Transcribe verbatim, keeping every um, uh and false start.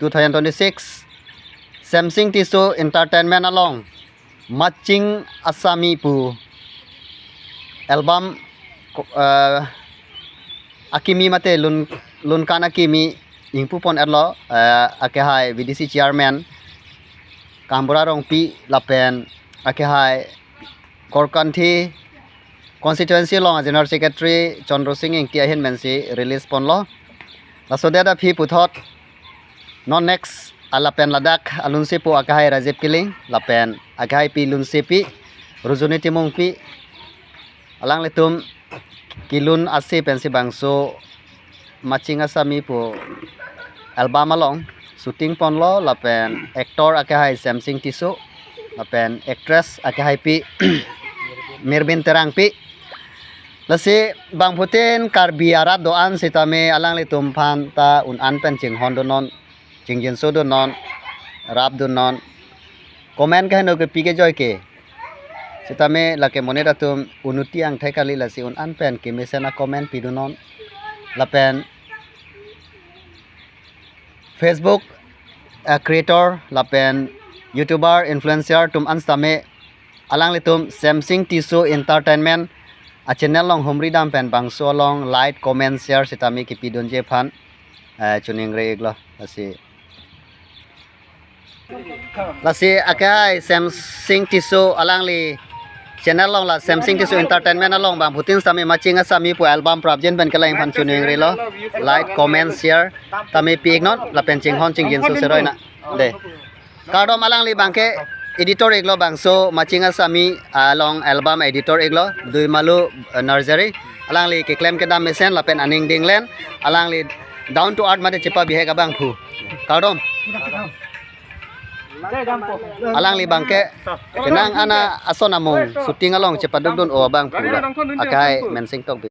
two thousand twenty-six Semsing Tisso Entertainment along Maching Asami pu album ko-, eh, akimi mate lun, lunkan akimi ingpu pon-etlo, eh, akehai V D C chairman Kangbura Rongpi lapen akehai Korkanthi constituency along a General Secretary Chandra Sing Ingti ahin pensi release ponlo. Laso det aphi puthot non next alapen ladak alunsepo akehai Rajiv Killing lapen akehaipi lunsepi Rujuni Timungpi, alanglitum kelun ase pensi bangso Maching Asami pu album along shooting ponlo lapen actor akehai Semsing Tisso lapen actress akehaipi Mirbin Terangpi. Lasi bangphutin Karbi arat do-an sitame alanglitum aphan ta un-an pen chinghon dunnon, chingjinso dunnon, rap dunnon. Comment kaheno kepi kejoi ke. Sitame lake monit atum unuti angthek kali, lasi un-an pen kemesen a-comment pidunnon. Lapen Facebook, eh, creator lapen YouTuber, influencer atum an sitame alanglitum Semsing Tisso Entertainment a channel along humri dam pen bangso along like, comment, share sitame kepidunji aphan, eh, choningri-iklo. Lasi, lasi akehai Semsing Tisso alangli channel along la Semsing Tisso Entertainment along bangphutin sitame Maching Asami pu album prapjin pen kelang aphan choningrilo. Like, comment, share tame pi-iknon lapen chinghon chingjinso seroi na. De. Kardom, alangli abangke editor-iklo bangso Maching Asami along album editor-iklo Duimalu, eh, Nursery. Alangli keklem kedam mesen lapen aning dinglen, alangli down to earth mate chepabihek abangphu. Kardom. Alangli abangke penang ana ason amung shooting along chepadukdun-o abangphulo. Akehai Mensing Tokbi.